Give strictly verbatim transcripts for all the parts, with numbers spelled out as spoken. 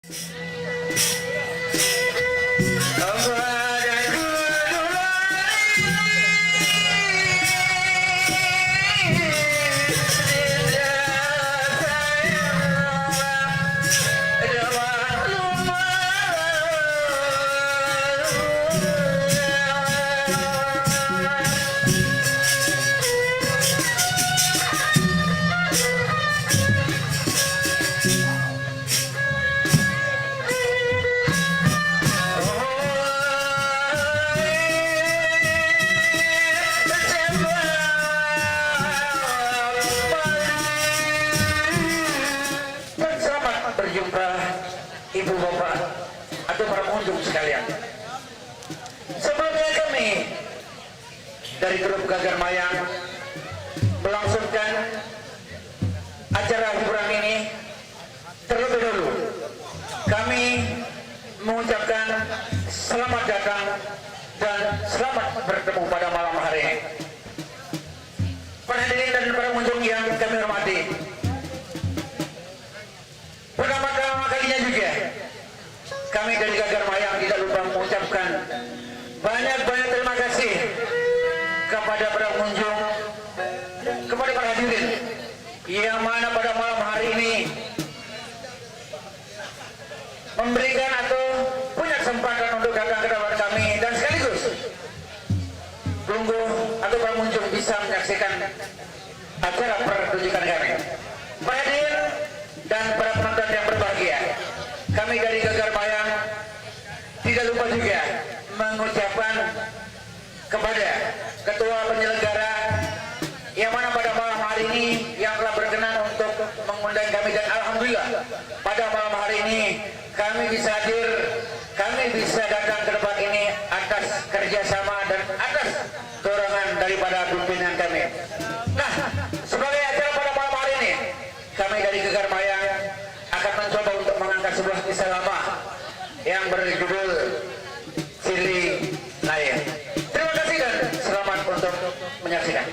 Dan selamat berjumpa Ibu Bapak atau para pengunjung sekalian. Sebelumnya kami dari grup Gagar Mayang melangsungkan acara hiburan ini. Terlebih dulu, kami mengucapkan selamat datang dan selamat bertemu pada malam hari ini. Para hadirin dan para pengunjung yang kami hormati, pertama-tama kalinya juga, kami dari Gagar Mayang tidak lupa mengucapkan banyak-banyak terima kasih kepada para pengunjung, kepada para hadirin yang mana pada malam hari ini memberikan atau punya kesempatan untuk datang ke tempat kami dan sekaligus tunggu atau pengunjung bisa menyaksikan acara pertunjukan kami. Para hadirin dan para penonton yang berbahagia, kami dari Gagar Mayang tidak lupa juga mengucapkan kepada ketua penyelenggara yang mana pada malam hari ini yang telah berkenan untuk mengundang kami, dan alhamdulillah pada malam hari ini kami bisa hadir, kami bisa datang ke tempat ini atas kerjasama dan atas dorongan daripada pimpinan kami. Nah, sebagai acara pada malam hari ini, kami dari Gegar Mayang akan mencoba untuk mengangkat sebuah kisah lama yang berjudul Silih Layang. Terima kasih dan selamat untuk menyaksikan.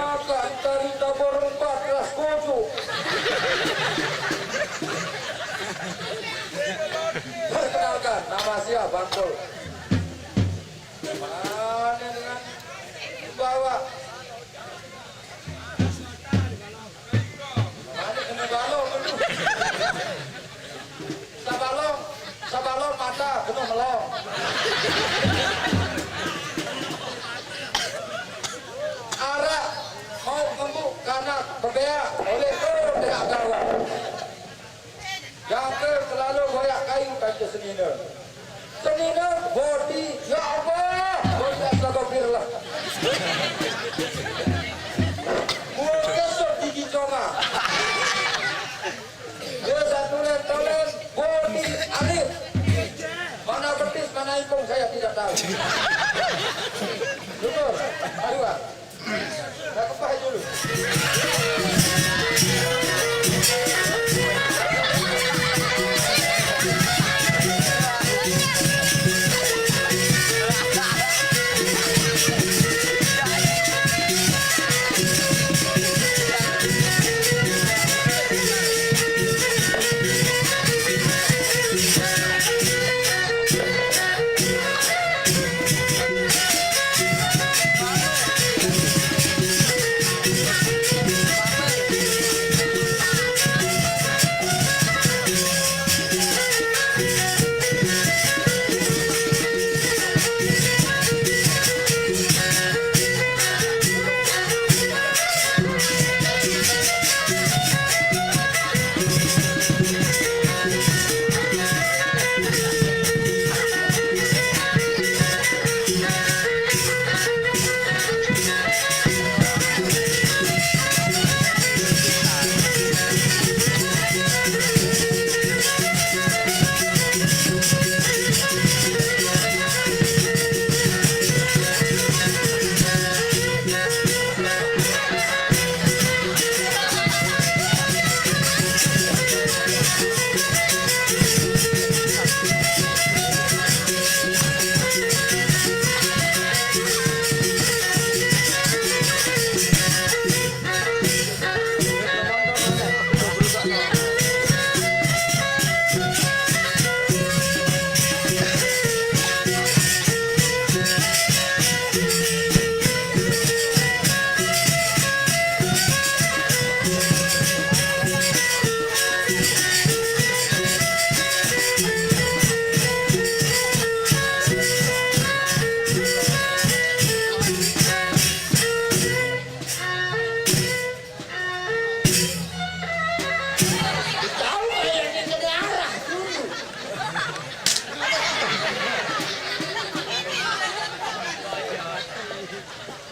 Akan tari tabor empat kelas tujuh. Perkenalkan, nama saya Bangkul. Mana dengan bawa? Mana kena balong tu? Sabalong, sabalong mata kena melong. Arak mau ngembu kanak bebeak oleh tu tidak gawa. Jangka selalu goyak kayu kata senina. Senina bodi, ya Allah, bodi astagfirullah. Mulut kesut gigi conga. Dia satu tulen-tulen bodi alif. Mana betis, mana impung saya tidak tahu. Syukur. Aduh, ah. Dah kepah dulu.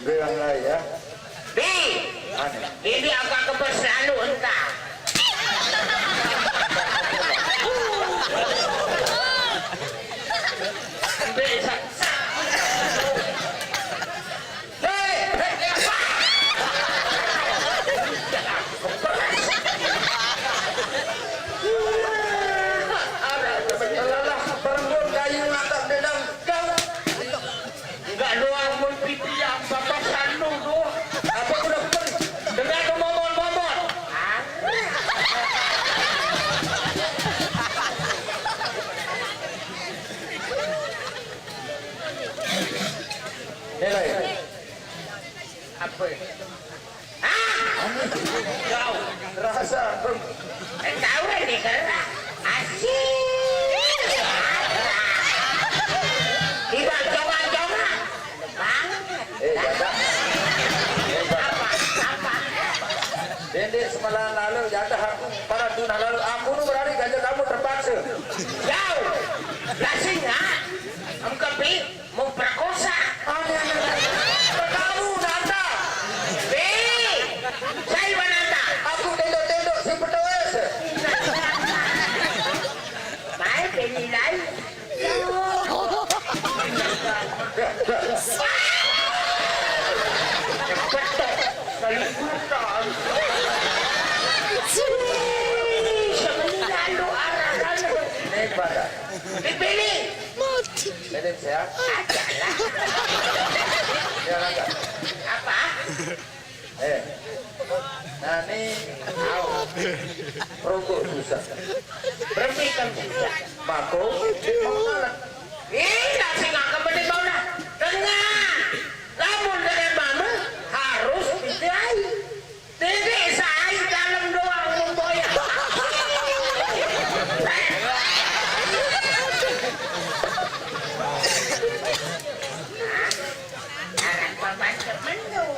Bilang lagi ya. Bi, ini agak kebes selalu entah. Ambil sak-sak. Hei, hei, hei. Alah, perembun kayu ngatap dedang kau. Enggak doang mun pipi yang bapak sanu doang. Apa udah pun? Dengan momon-momon. Nilai. Apa? Hah? Kau. Rasa. Eh, kau ini gerak. Asik. Tidak jongan-jongan. Banget. Eh, jaga. Apa? Apa? Dendek semalam lalu, jaga aku. Pada dunia lalu, aku nu berani gajah kamu terpaksa. Jauh. Lah singa. Engke pi. Memperkosa. Aneh, aneh, aneh. Kamu nanda. Be. Saya nanda. Aku tendok-tendok si petoes. Baik, penilai. Betul. Kalibutan. Sebenarnya lu arah kan. Ini pada. Dipilih. Mati. Mirip ya. Ada lah. Ya, ada. Apa? Eh. Nah, ini au. Rokok susah. Berhentikan susah. Mako, mau ngalah. Ih, ndak sing ngangkep mending mau dah. Tengah. Lamun dengan mama harus dipikirai. Dede sai dalem doang mun boyang. Anak papan temen tuh.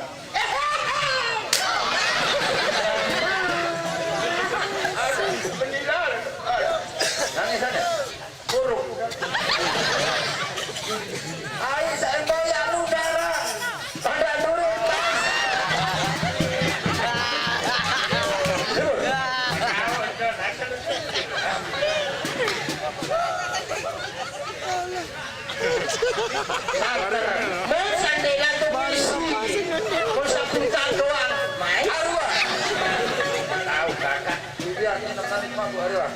Nangis aja. Burung. Ai, saembo ya udara. Pada dulu. Masa nila tuh polisi. Masa buta doang. Main. Arwah. Tahu kakak. Biar ini teman mah Bu Arwah.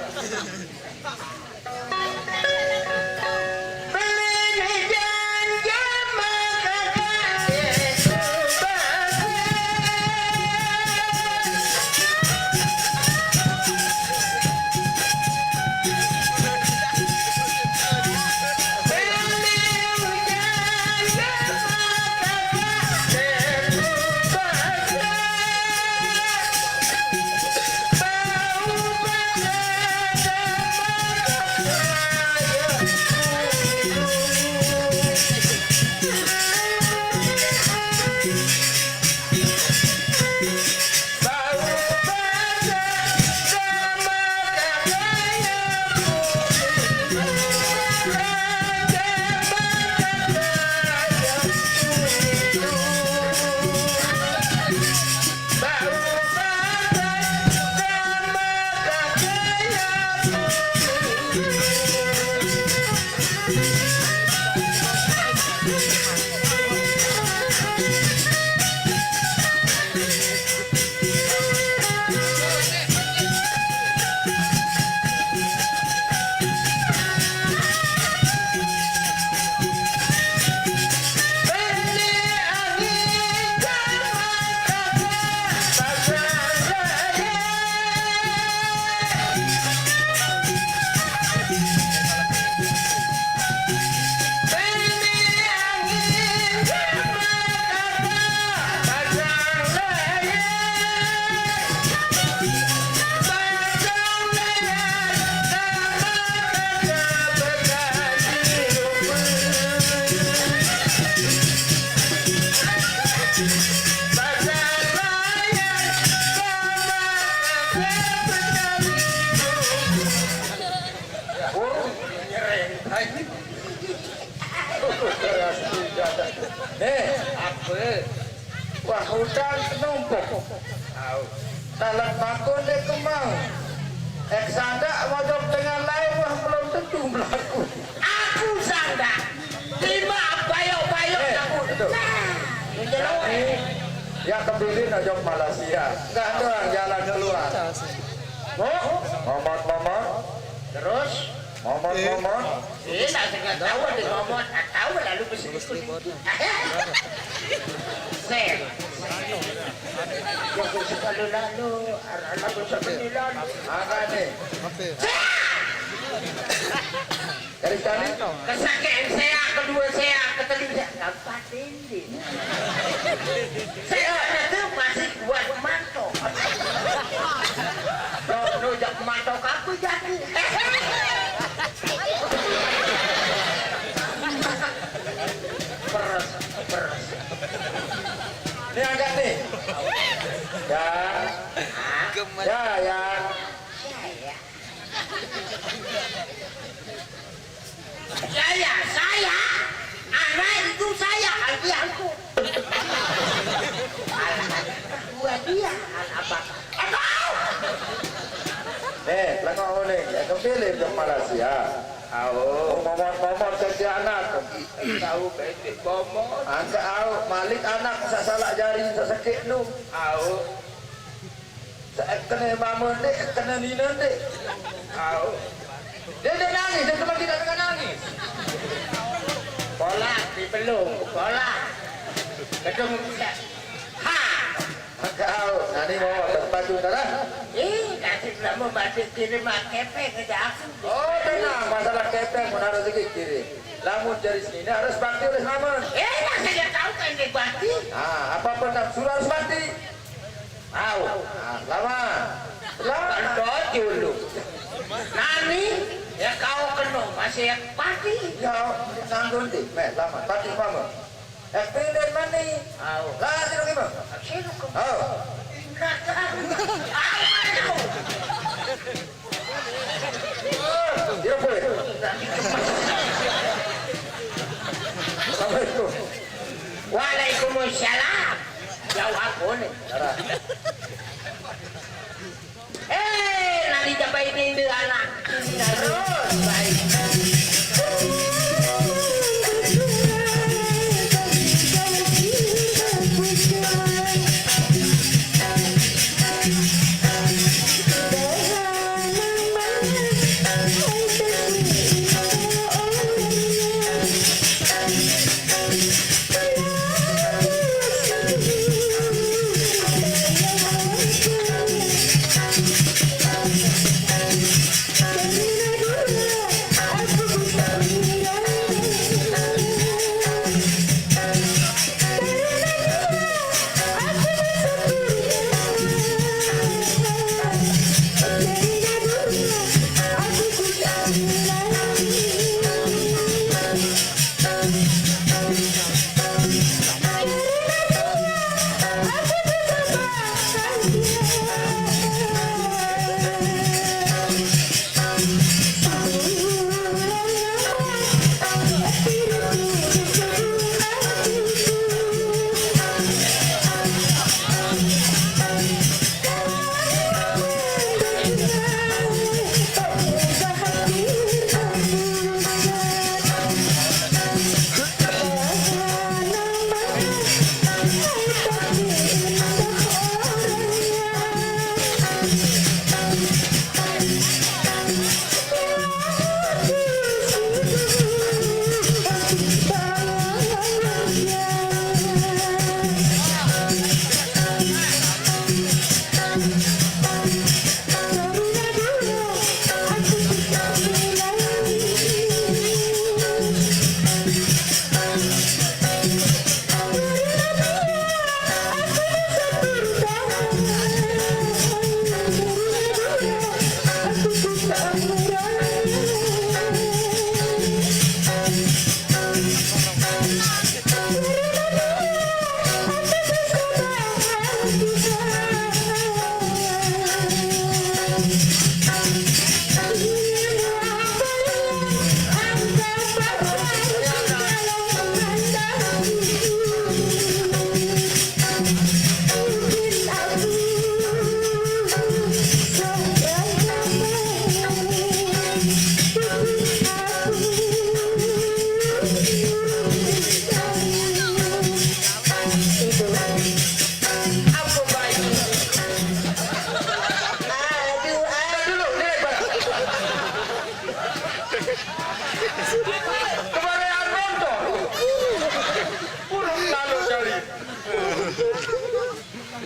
Eh, apa? Wah, udan senumpuk. Au. Talat makun dek kemang. Ek sandak mojok dengan lain, wah, belum tentu berlaku. Aku sandak. Lima bayok-bayok. Eh, aku. Betul. Nah, menjelawai. Kami, ya, kepilih ojok Malaysia. Nggak ada jalan keluar. Mo, Mamat, Mamat. Terus? Mamat, Mamat. Eh, tak dengar tahu ada Mamat. Tak tahu lalu bersekutu. Saya. Yang suka lalu, arah lagu sambil lalu. Apa nih? Garis tali. Kesakitan saya, kedua saya, ketiga saya. Dapat ini. Saya kata masih kuat mantok. Kau no jak mantok apa jadi? Peres, peres. Ini angkat nih. Ya. Ya, ya. Saya, saya, anak itu saya, hadiahku. Alah, dua dia, anak apa? Aduh! Eh, lengok ni, ya kepilih ke Malaysia. Au. Momot-momot kerja anak. Tahu pendek momot. Angkat au, malik anak sasalak jari sesakit lu. Au. Kena mama dek, kena nina dek. Au. Dia, dia nangis, dia cuma tidak dengan nangis. Pola, di belum, pola. Gedung tidak. Ha. Kau, nani mau baju darah? Eh, kasih lama batik kiri mak kepeng aja aku. Oh, tenang, masalah kepeng pun harus lagi kiri. Lamun jari sini harus bakti oleh mama. Eh, saya tahu kan dia bakti. Ah, apapun nafsu harus bakti. Au. Ah, lama. Lama. Kan dulu. Nani? Ya kau kena masih yang pati. Ya, nanggung di. Meh, lama. Pati mama. Eh, pilih mani. Au. Lah, sino kimo? Sino ko? Au. Nata. Au. Dia boleh. Assalamualaikum. Waalaikumsalam. Jawab boleh. Eh, nani jabai dinda anak. Terus, baik.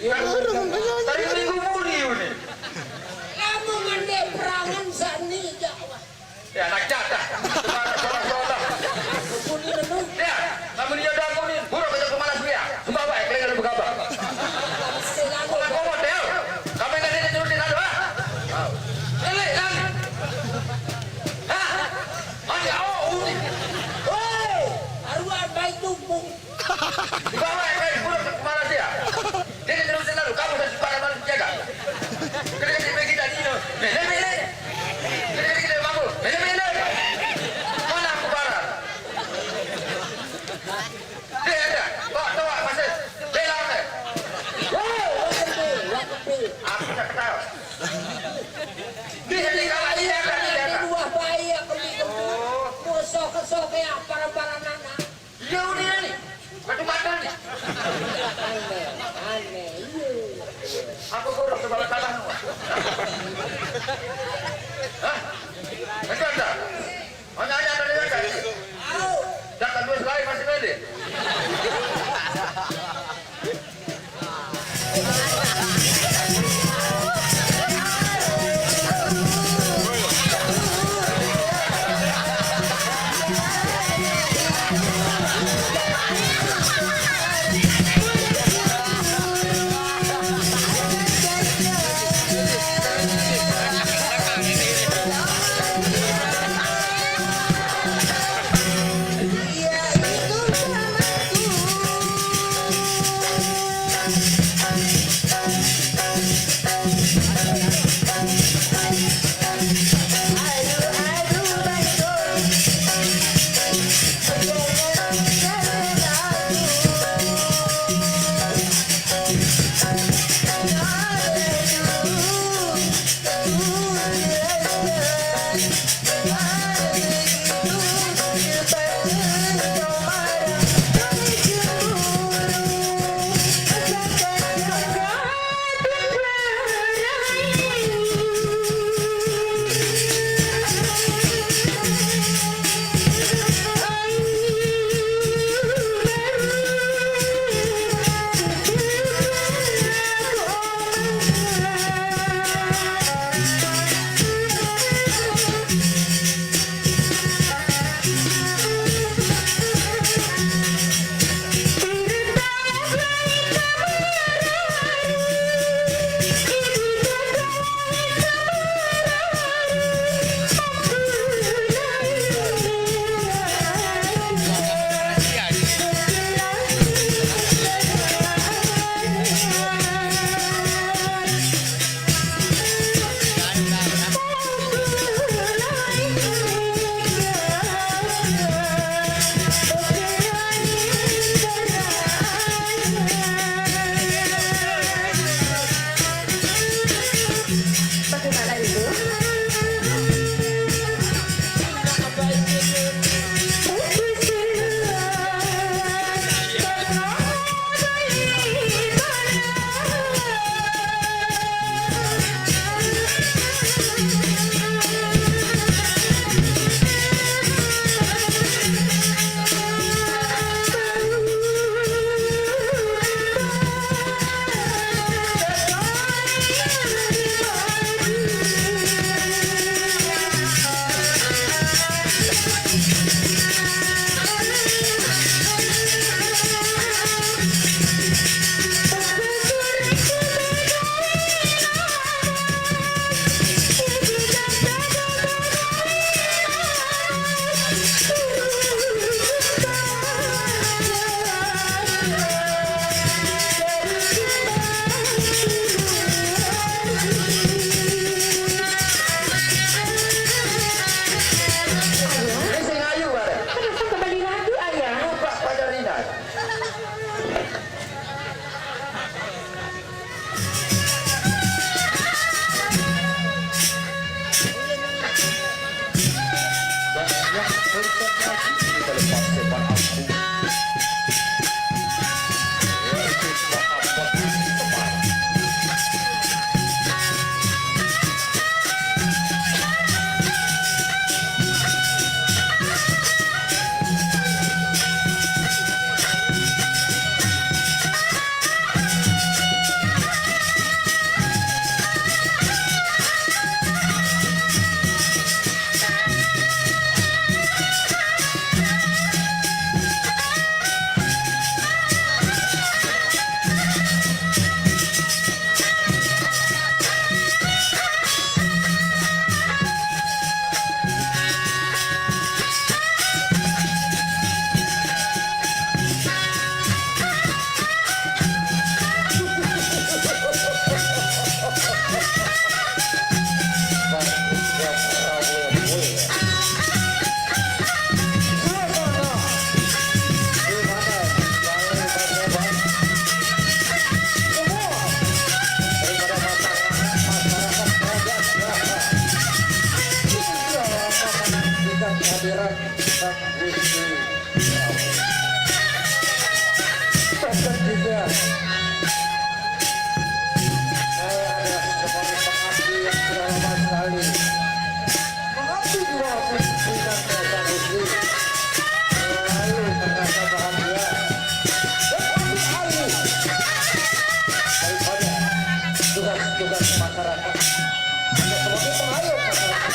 Tadi minggu muni ini. Kamu mandi perangan sani jawab. Ya, anak jatah. Sekolah, sekolah, sekolah. Muni menu. Ya, kamu dia dah muni. Buruk kata kemana dia? Sembah baik, kalian ada bergabar. Selalu. Kau mau model? Kamu yang tadi turutin lalu, ha? Lele, lagi. Ha? Hanya, oh, uni. Hei, aruan baik tumpung. Di bawah, eh, eh, burung kepala dia. Dia terusin lalu, kamu dan si para malu jaga. Kena kena pergi tadi, no. Mele, mele. Kena kena kita mampu. Mele, mele. Mana aku para? Dia ada. Bawa, bawa, masih. Bela, eh. Wow, waktu, waktu. Aku tak tahu. Dia jadi kalah dia, kan, dia, kan. Dua bayi aku ni. Oh. Musuh ke soke, para-para nana. Iya, udah ini. Macam-macam ni. Aneh, aneh, iya. Apa kau dah sebab kalah nu? Hah? Macam mana? Mana ada, ada, ada. Au. Dah kedua sekali masih pendek. Saya adalah sebagai pengabdi yang sudah lama sekali mengabdi di bawah pimpinan Desa Rusli. Selalu merasa bahagia dan ambil alih daripada tugas-tugas masyarakat. Hanya sebagai pengayom masyarakat.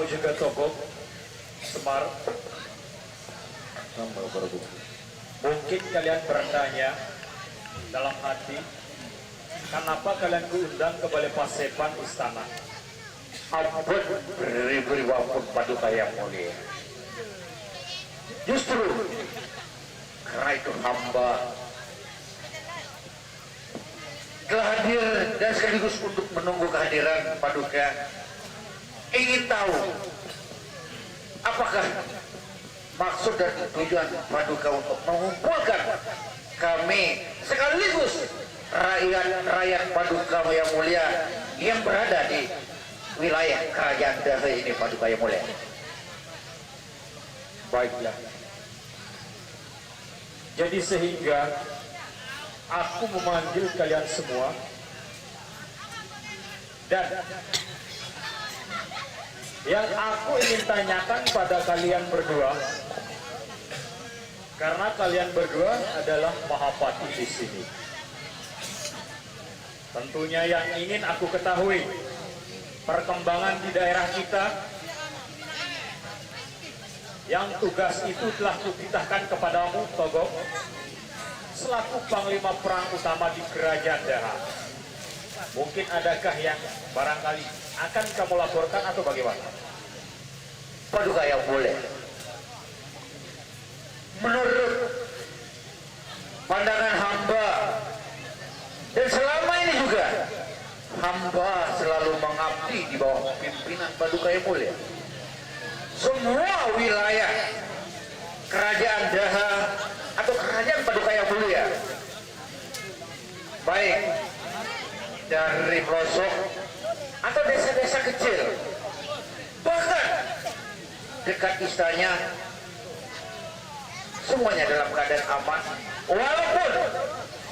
Juga Togok, Semar. Mungkin kalian bertanya dalam hati, kenapa kalian diundang ke Balai Paseban istana? Ampun, beribu-ribu ampun, Paduka yang mulia. Justru karena itu hamba telah hadir dan sekaligus untuk menunggu kehadiran Paduka. Ingin tahu apakah maksud dan tujuan Paduka untuk mengumpulkan kami sekaligus rakyat-rakyat Paduka yang mulia yang berada di wilayah kerajaan Daha ini, Paduka yang mulia. Baiklah. Jadi sehingga aku memanggil kalian semua dan yang aku ingin tanyakan pada kalian berdua, karena kalian berdua adalah mahapati di sini. Tentunya yang ingin aku ketahui, perkembangan di daerah kita yang tugas itu telah kutitahkan kepadamu, Togok, selaku panglima perang utama di kerajaan Daha. Mungkin adakah yang barangkali akan kamu laporkan atau bagaimana? Paduka yang mulia, menurut pandangan hamba, dan selama ini juga hamba selalu mengabdi di bawah pimpinan Paduka yang mulia. Semua wilayah kerajaan Daha atau kerajaan Paduka yang mulia, baik dari pelosok atau desa-desa kecil, bahkan dekat istana, semuanya dalam keadaan aman. Walaupun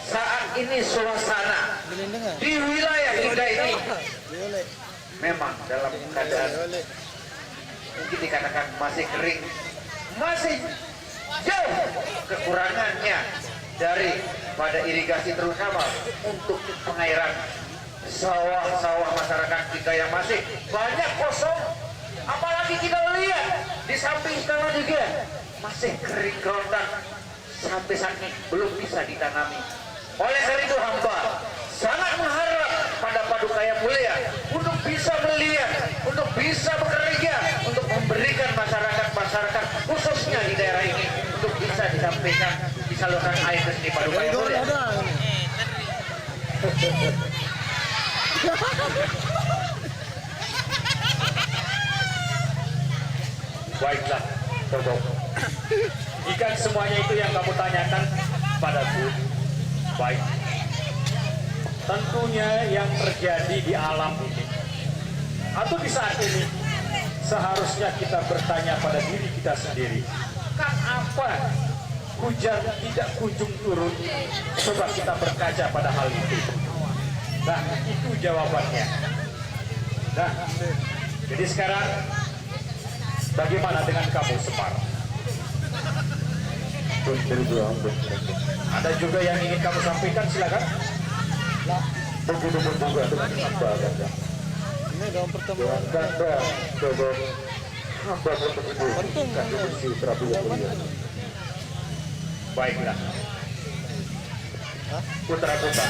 saat ini suasana di wilayah kita ini memang dalam keadaan mungkin dikatakan masih kering, masih jauh kekurangannya dari pada irigasi, terutama untuk pengairan sawah-sawah masyarakat kita yang masih banyak kosong. Apalagi kita lihat di samping istana juga masih kering kerontang, sampai saat ini belum bisa ditanami. Oleh karena itu hamba sangat mengharap pada Paduka yang mulia untuk bisa melihat, untuk bisa bekerja, untuk memberikan masyarakat-masyarakat khususnya di daerah ini untuk bisa disampaikan, disalurkan air ke sini, Paduka yang mulia. Baiklah, Togok. Jika semuanya itu yang kamu tanyakan padaku, baik. Tentunya yang terjadi di alam ini atau di saat ini, seharusnya kita bertanya pada diri kita sendiri, kan apa hujan tidak kunjung turun? Coba kita berkaca pada hal itu. Nah, itu jawabannya. Nah, jadi sekarang bagaimana dengan kamu, Semar? Ada juga yang ingin kamu sampaikan, silakan. Begitupun juga dengan hamba, Kakak. Ini dalam pertemuan. Dengan Kakak, Togok, hamba pun begitu. Untung. Kakak Gusti Prabu yang mulia. Baiklah. Putra-putra.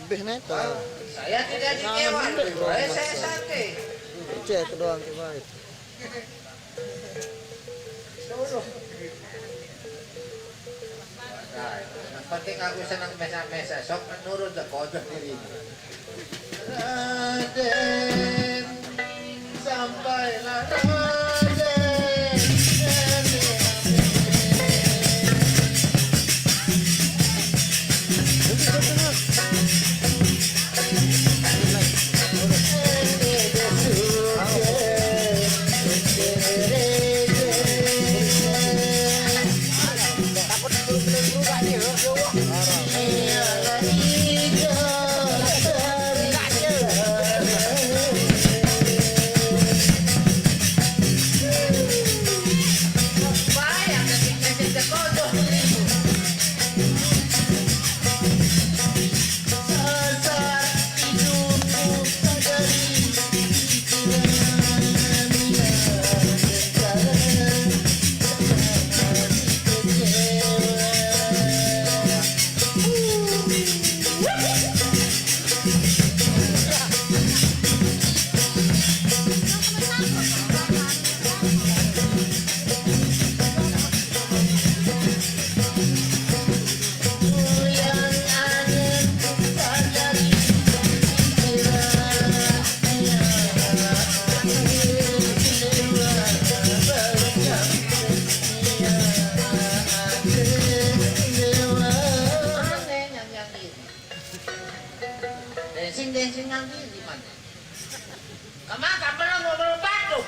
Lebih neto. Saya tidak dikewal, saya sate. Cek doang ke baik. Nah, yang penting aku senang mesa-mesa, sok menurut deh kocok diri. Raden, sampailah Raden. Dancing, dancing nang di mana? Kamu tak pernah ngobrol batuk.